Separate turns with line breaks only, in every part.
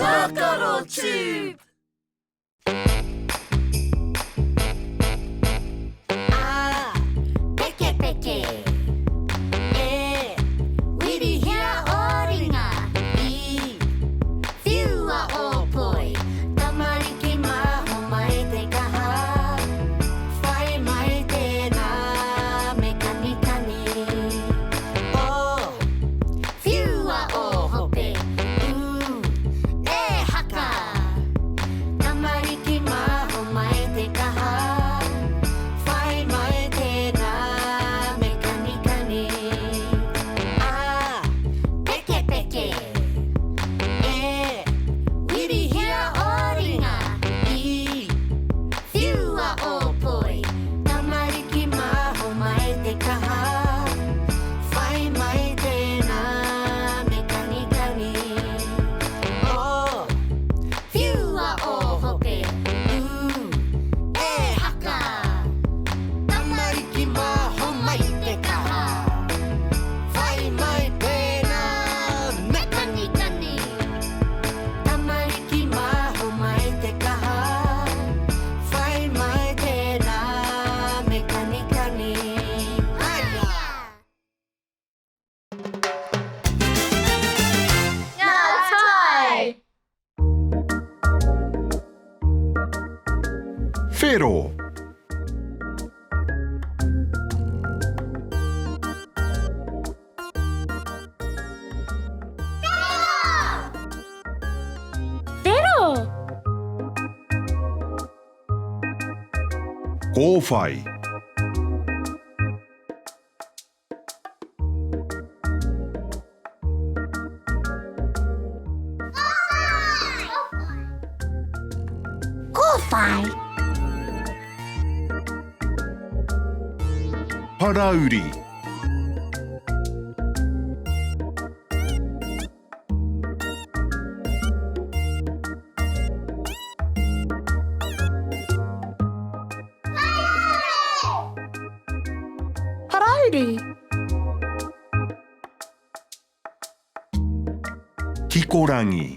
Tākaro Tube!
A, pekepeke. E, wirihia ō ringa. I, whiua ō poi. Tamariki mā, homai te kaha. Whai mai tēnā me kanikani. O, whiua ō hope. U, e haka! Tamariki mā, homai te kaha. Whai mai tēnā me kanikani. A, pekepeke. E, wirihia ō ringa. I, whiua ō poi. Tamariki mā, homai te kaha. Whai mai tēnā me kanikani. O, whiua ō hope, ū, e haka!
Tamariki mā, homai te kaha. Whai mai tēnā me
kanikani. Tamariki mā, homai te kaha. Whai mai tēnā me kanikani. Haria!
Ngā tai!
Whero.
Whero!
Kōwhai.
Kōwhai.
Parauri.
Parauri.
Kikorangi.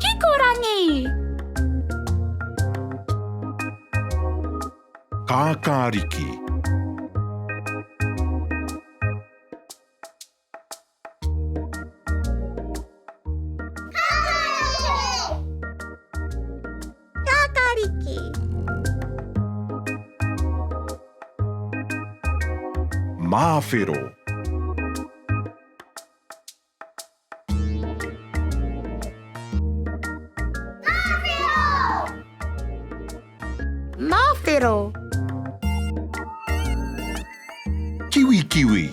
Kikorangi!
Kākāriki.
Kākāriki.
Māwhero.
Māwhero.
Kiwikiwi.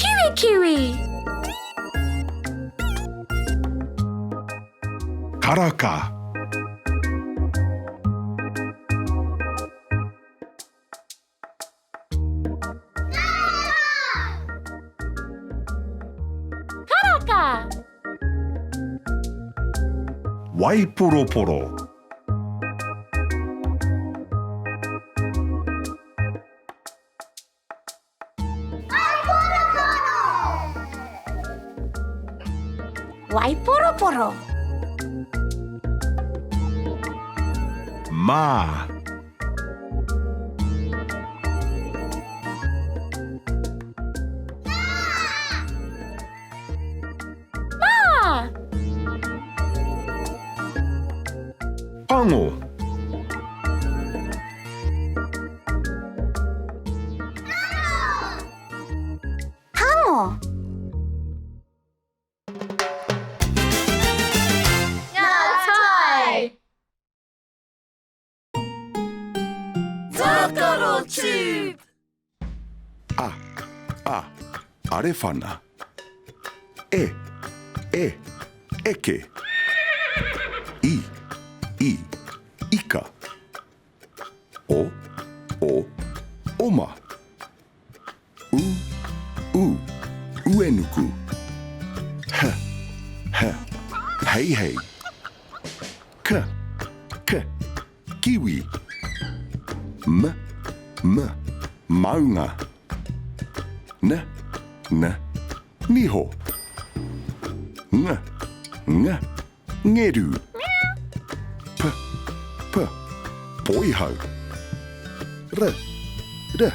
Kiwikiwi.
Karaka.
Karaka.
Waiporoporo.
Waiporoporo.
Mā.
Mā.
Pango.
Pango.
Ngā tai!
Tākaro Tube!
A, a, arewhana. E, e, eke. I, i, ika. O, o, oma. U, u, uenuku. H, heihei. K, k, kiwi. M, m, maunga. N, n, niho. Ng, ng, ngeru. P, p, poihau. R, r,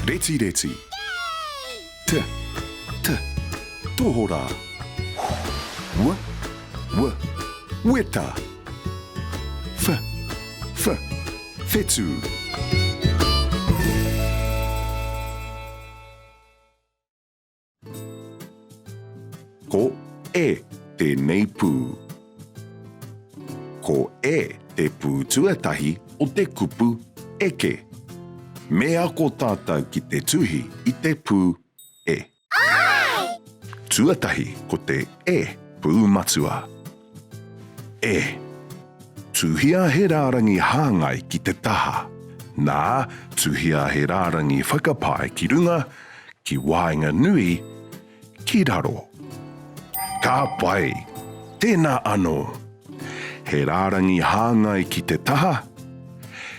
retireti. T, t, tohorā. W, w, weta. F, f, whetū. Ko E tēnei pū. Ko E te pū tuatahi o te kupu eke. Me ako tātou ki te tuhi i te pū E. Tuatahi ko te E pū matua. E. Tuhia he rārangi hāngai ki te taha. Nā, tuhia he rārangi whakapae ki runga, ki waenganui, ki raro. Ka pai! Tēnā anō. He rārangi hāngai ki te taha,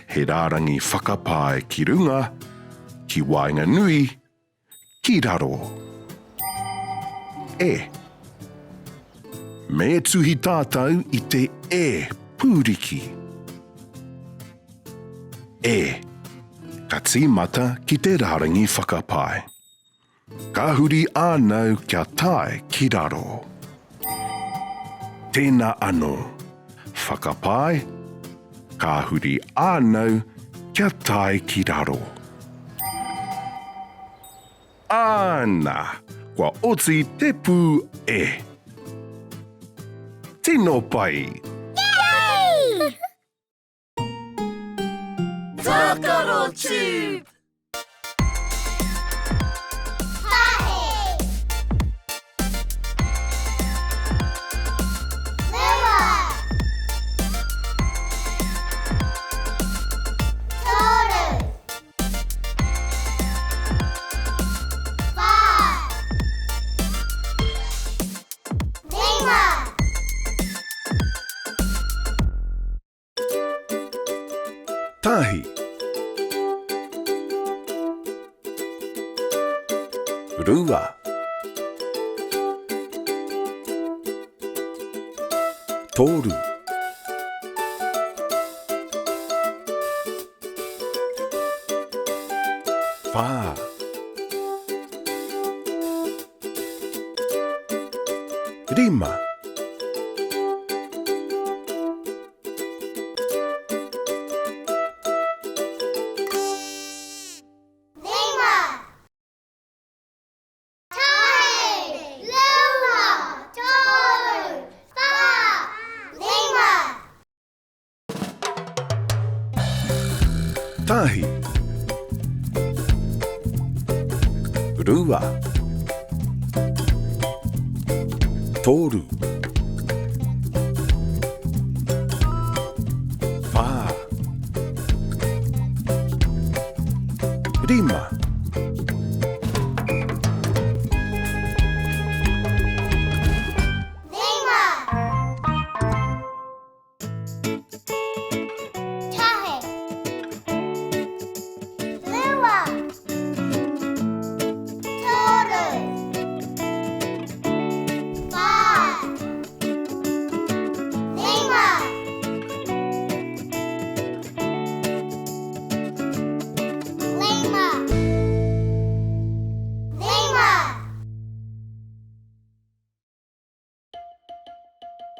he rārangi whakapae ki runga, ki waenganui, ki raro. E. Me tuhi tātou i te e pūriki. E. Ka tīmata ki te rārangi whakapae. Ka huri ānau kia tae ki raro. Tēnā anō. Whakapae, ka huri ānau kia tae ki raro. Āna! Kua oti te pū e. Tino pai!
Yay! Tākaro Tube!
Tahi. Rua. Toru. Whā. Rima.
Tahi, rua, toru, whā, rima.
Tahi. Rua. Toru. Whā. Rima.
Rima. Tahi. Rua. Toru. Whā. Rima. Rima. Rima.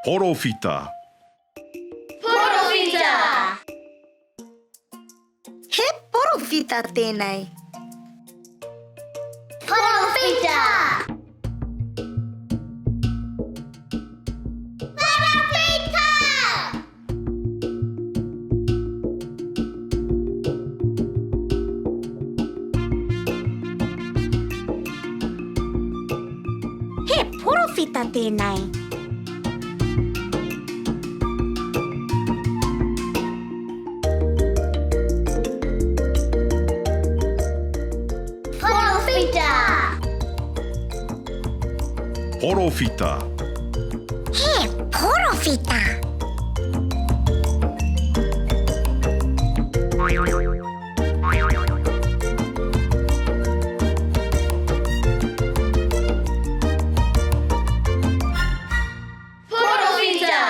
Porowhita.
Porowhita!
He porowhita tēnei. Porowhita! Porowhita! He porowhita tēnei. Porowhita!
Porowhita.
Porowhita.
Porowhita!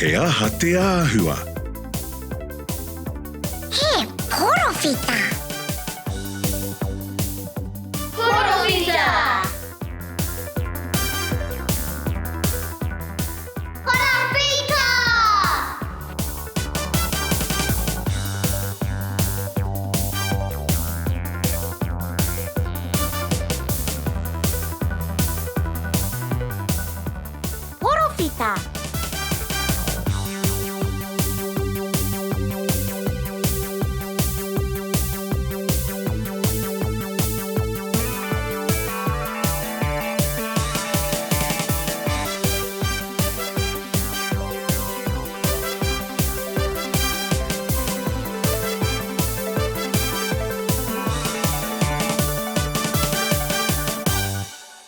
He aha te āhua?
He porowhita.
Porowhita! Porowhita!
Porowhita.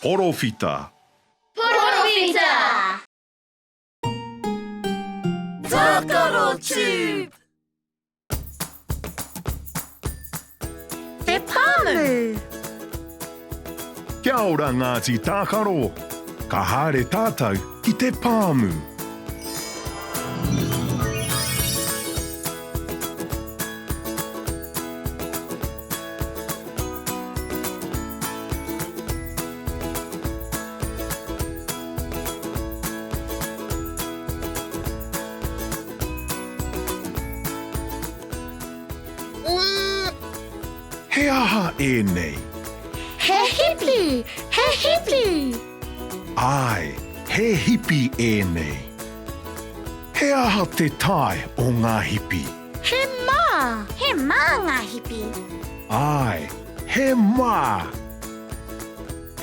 Porowhita.
Porowhita!
Tākaro Tube!
Te pāmu!
Kia ora Ngāti Tākaro! Ka haere tātou ki te pāmu. He aha ēnei?
He hipi! He hipi!
Āe, he hipi ēnei. He aha te tae o ngā hipi?
He mā!
He mā ngā hipi.
Āe, he mā!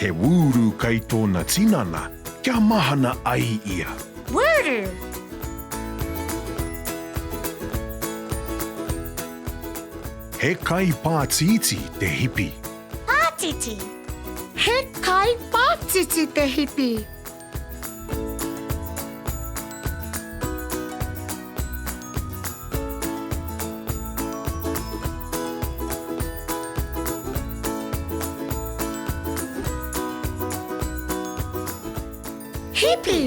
He wūru kei tōna tinana kia mahana ai ia.
Wūru!
He kai pātītī te hipi.
Pātiti.
He kai pātiti te hipi. Hipi.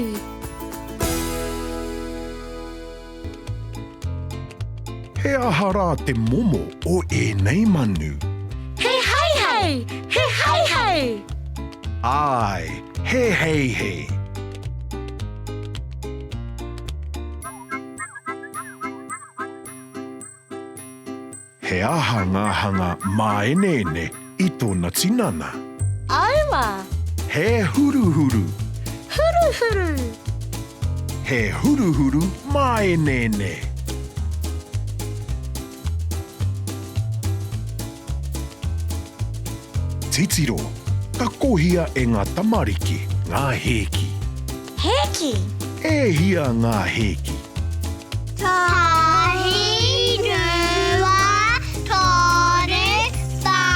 He aha rā te momo o ēnei manu?
He heihei! He heihei!
Āe, he heihei. He aha ngā hanga māeneene i tōna tinana?
Aua!
He huruhuru.
Huruhuru!
He huruhuru māeneene. Titiro, ka kohia e ngā tamariki ngā hēki.
Hēki!
E hia ngā hēki?
Tahi, rua, toru, whā,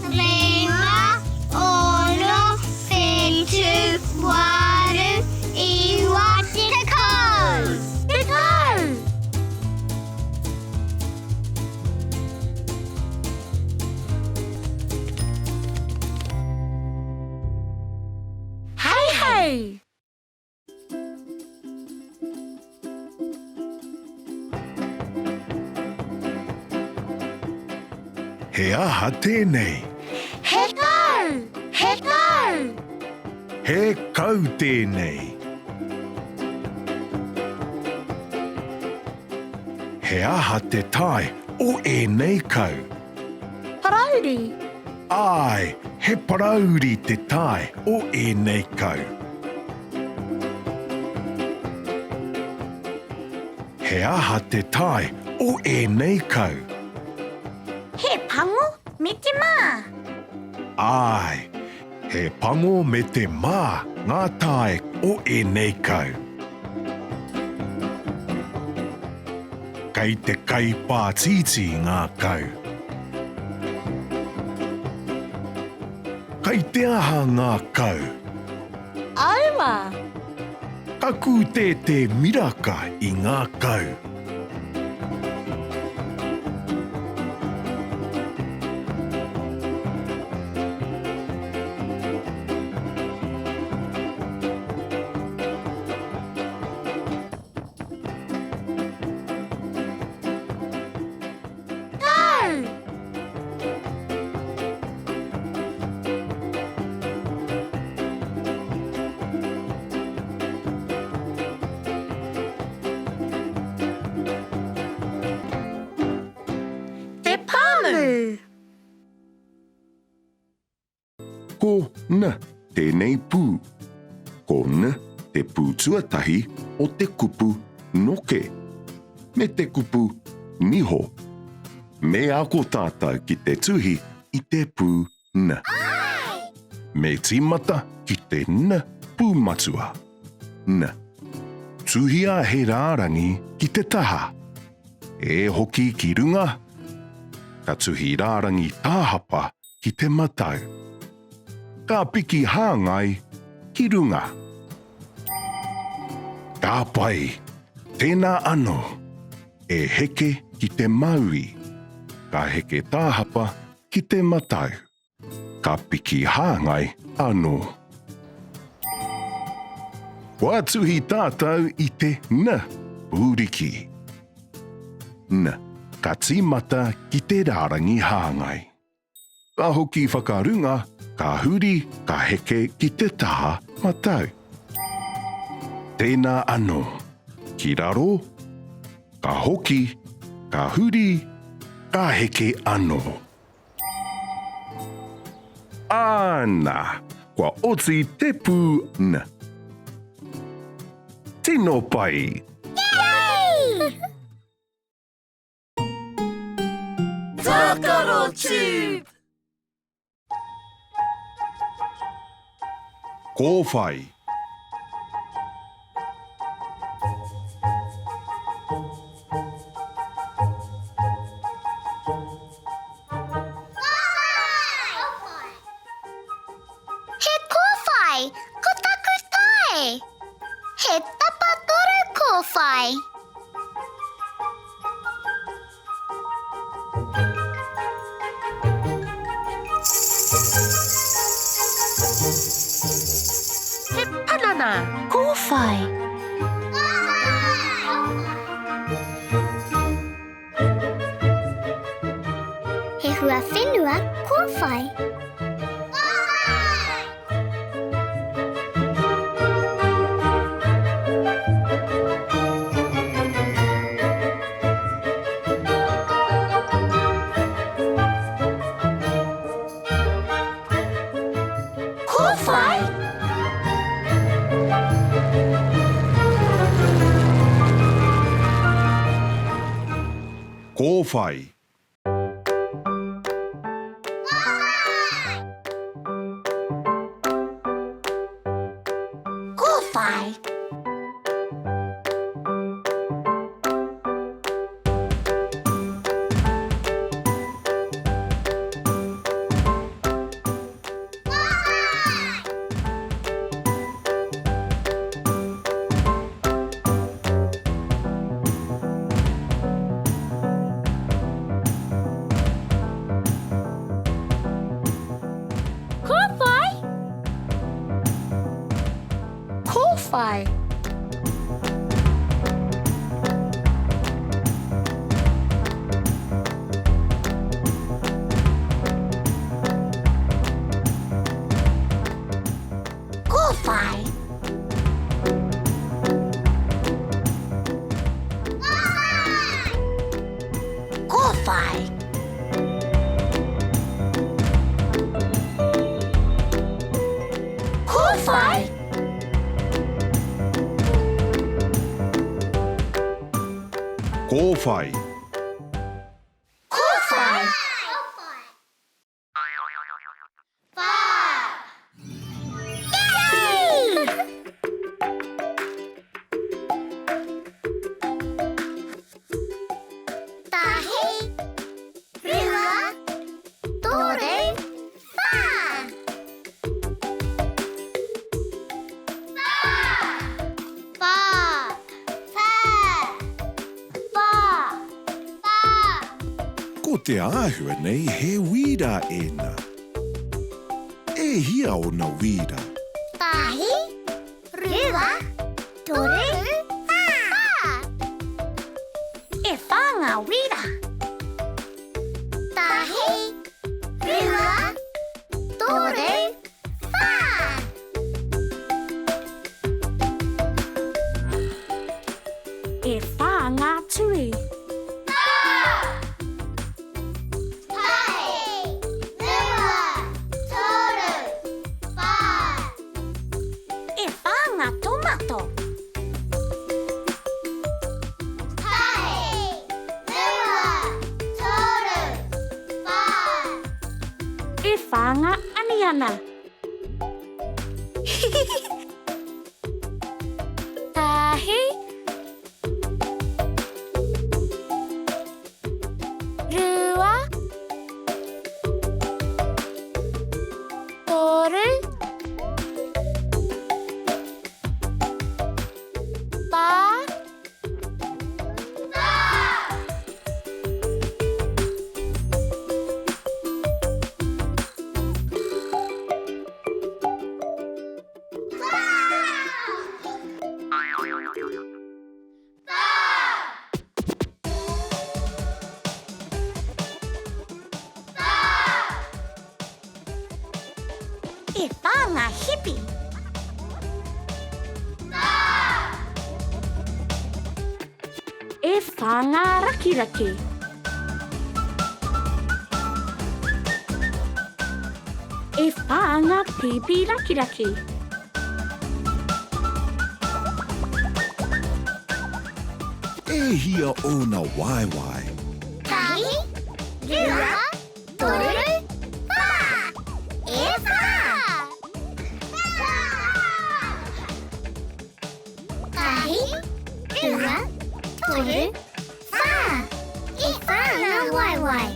rima, ono, whitu, waru, iwa, tekau! Tekau!
Heihei!
He aha tēnei?
He kau! He kau!
He kau tēnei. He aha te tae o ēnei kau?
Parauri.
Āe, he parauri te tae o ēnei kau. He aha te tae o ēnei kau?
He pango me te mā.
Āe, He pango me te mā ngā tae o ēnei kau. Kei te kai pātītī ngā kau. Kei te aha ngā kau?
Aua!
Ka kūtētē miraka i ngā kau.
Go!
Te pāmu!
Ko N tēnei pū. Ko N te pū tuatahi o te kupu noke me te kupu niho. Me ako tātou ki te tuhi i te pū N. Me tīmata ki te N pū matua. N. Tuhia he rārangi ki te taha. E hoki ki runga, ka tuhi rārangi tāhapa ki te matau. Ka piki hāngai ki runga. Ka pai, tēnā anō, e heke ki te maui, ka heke tāhapa ki te matau. Ka piki hāngai anō. Kua tuhi tātou i te N pūriki. N, ka tīmata ki te rārangi hāngai. Ka hoki whakarunga, ka huri, ka heke ki te taha matau. Tēnā anō. Ki raro, ka hoki, ka huri, ka heke anō. Āna, kua oti te pū N. Tino pai!
Yay!
Tākaro Tube!
Kōwhai.
He kōwhai, ko taku tae. He tapatoru kōwhai.
He panana. Kōwhai.
He huawhenua kōwhai.
Kōwhai?
Kōwhai.
Kōwhai. Kōwhai? Kōwhai. Kōwhai. Kōwhai. Kōwhai.
Kōwhai.
Kōwhai.
te āhua nei he wīra ēnā. E hia ōna wīra?
Tahi, rua, toru, whā.
E whā ngā wīra.
Tahi, rua, toru, whā.
E whā ngā tui.
Tahi, rua, toru, whā.
E whā ngā tomato.
Tahi, rua, toru, whā.
E whā ngā aniana. Tahi. Rua. Toru. Whā. E whā ngā hipi. E whā ngā rakiraki. E whā ngā pīpī rakiraki.
E hia ōna waewae?
Tahi, rua, toru, whā! E whā! Tahi, rua, toru, whā! E whā ngā waewae.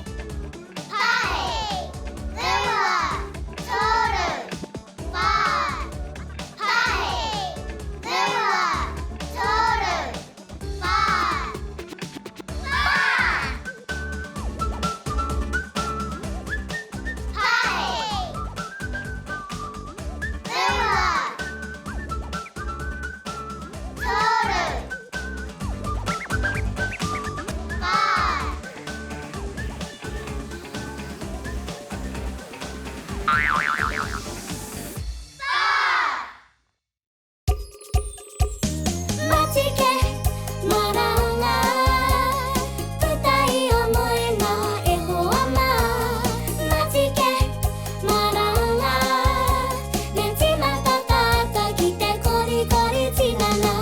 Tahi, rua, toru, whā! Tahi, rua, toru, whā! Whā! Tahi, rua, toru, whā!
Matike, maranga, puta i o moenga e hoa mā. Matike, maranga, me tīmata tātou ki te korikori tinana.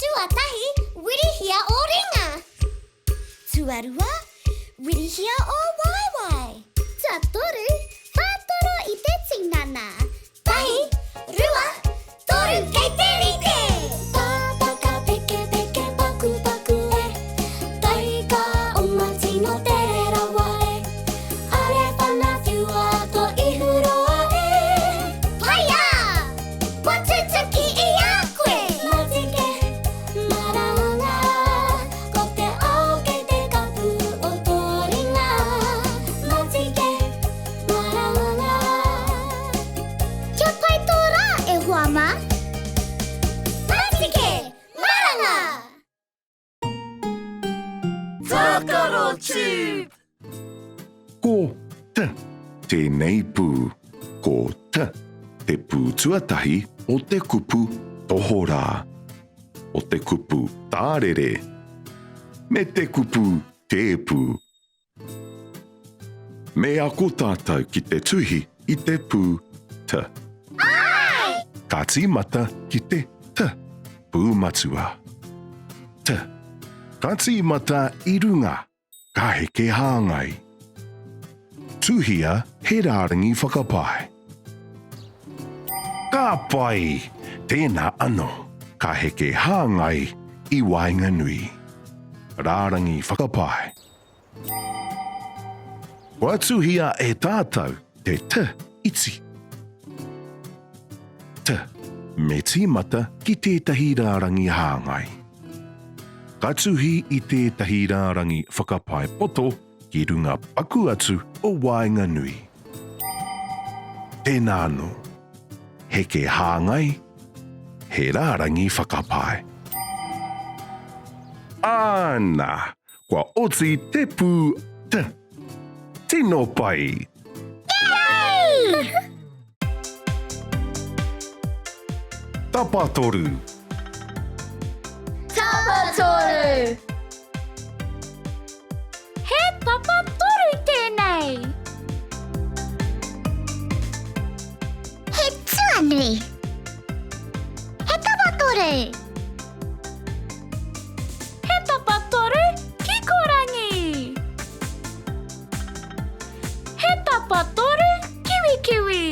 Tuatahi, wirihia ō ringa. Tuarua, wirihia ō waewae. Tuatoru, whātoro i te tinana. Tahi, rua, toru kei te rite!
Pāpaka peke peke paku paku e Taika oma tino tere rawa e Are whana whiua to ihuroa e
Paia! Kua tutuki i a koe!
Matike, maranga, ko te ao kei te kapu o tō ringa. Matike, maranga.
Kia pai tō rā, e hoa mā! Matike, maranga!
Tākaro Tube!
Ko T tēnei pū. Ko T te pū tuatahi o te kupu tohorā, o te kupu tārere, me te kupu tēpū. Me ako tātou ki te tuhi i te pū T. Ka tīmata ki te T, pū matua. T. Ka tīmata i runga, ka heke hāngai. Tuhia he rārangi whakapae. Ka pai! Tēnā anō, ka heke hāngai i waenganui. Rārangi whakapae. Kua tuhia e tātou te T iti. T. Me tīmata ki tētahi rārangi hāngai. Ka tuhi i tētahi rārangi whakapae poto. ki runga paku atu o waenganui. Tēnā anō. Heke hāngai, he rārangi whakapae. Āna! Kua oti te pū T. Tino pai!
Yay!
Tapatoru.
Tapatoru.
He tapatoru tēnei.
He tuanui. He tapatoru.
He tapatoru kikorangi. He tapatoru kiwikiwi.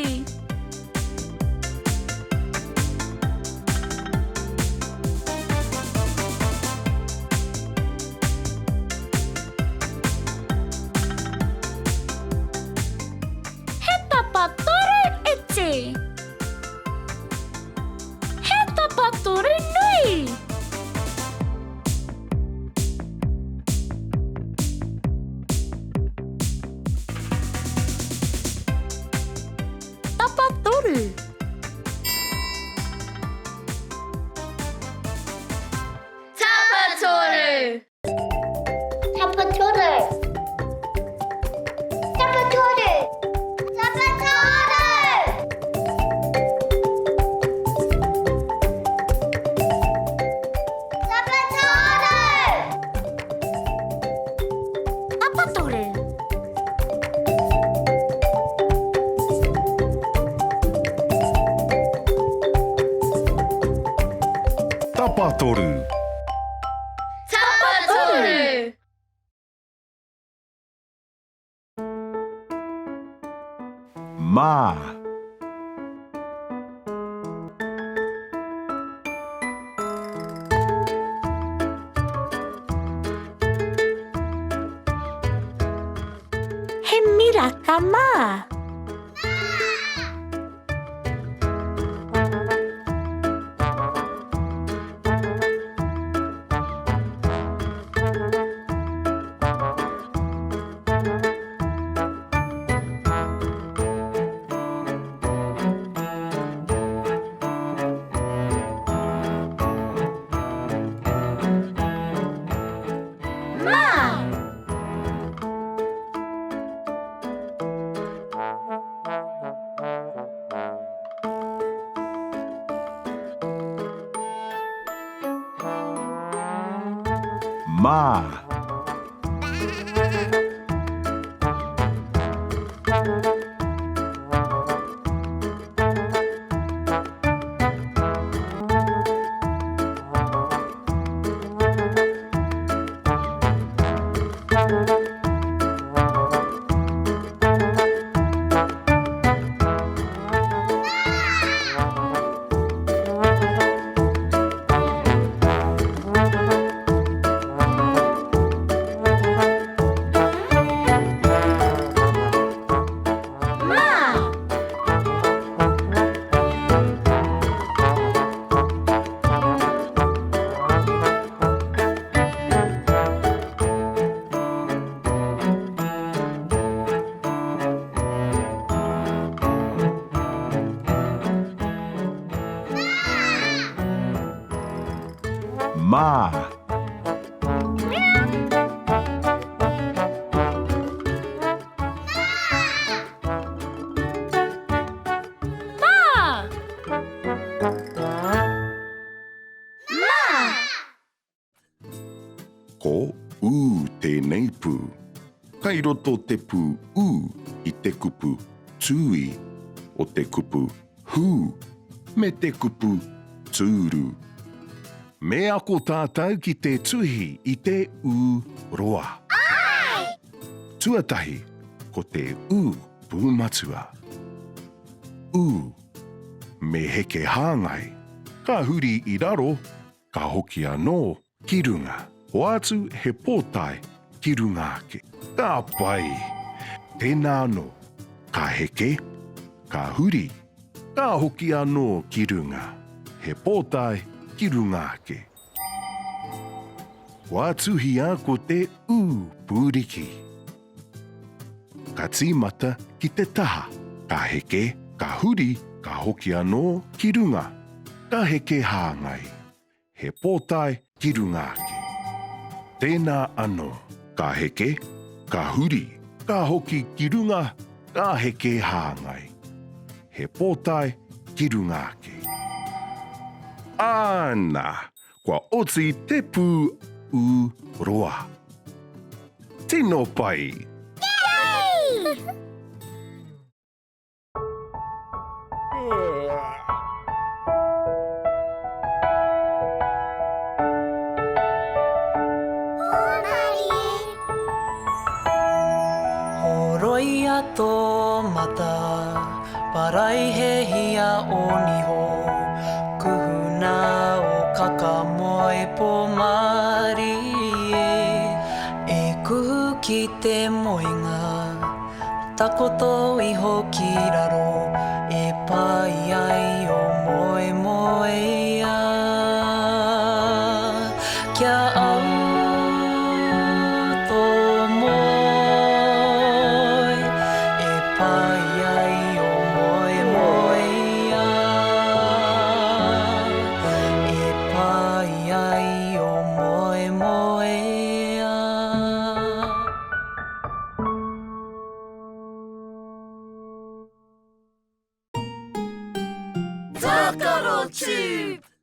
He tapatoru iti. He tapatoru nui. Tapatoru.
Tapatoru. Tapatoru. Tapatoru. Tapatoru.
Tapatoru.
Tapatoru.
Tapatoru.
Mā.
He miraka mā. Mā!
Mā. Mā.
Mā! Mā!
Ko ū tēnei pū. Kai roto te pū ū i te kupu tūī, o te kupu hū, me te kupu tūru. Me ako tātou ki te tuhi i te ū roa. Tuatahi, ko te ū pūmatua. Ū. Me heke hāngai. Ka huri i raro, ka hoki anō ki runga. Hoatu he pōtae ki runga ake. Ka pai! Tēnā anō. Ka heke, ka huri, ka hoki anō ki runga. He pōtae ki runga ake. Kua tuhia ko te ū pūriki. Ka tīmata ki te taha, ka heke, ka huri, ka hoki anō ki runga. Ka heke hāngai. He pōtae ki runga ake. Tēnā anō. Ka heke, ka huri, ka hoki ki runga, ka heke hāngai. He pōtae ki runga ake. Āna! Kua oti te pū ū roa. Tino pai!
Yay!
Horoia tō mata, paraihehia ō niho, Kuhuna o Kakamoe po marie, E kuhu ki te moenga, Takoto iho ki raro, E pai ai o moemoea. Kia au tō moe, E pai ai o moemoea. E pai ai o moemoea.
Tākaro Tube!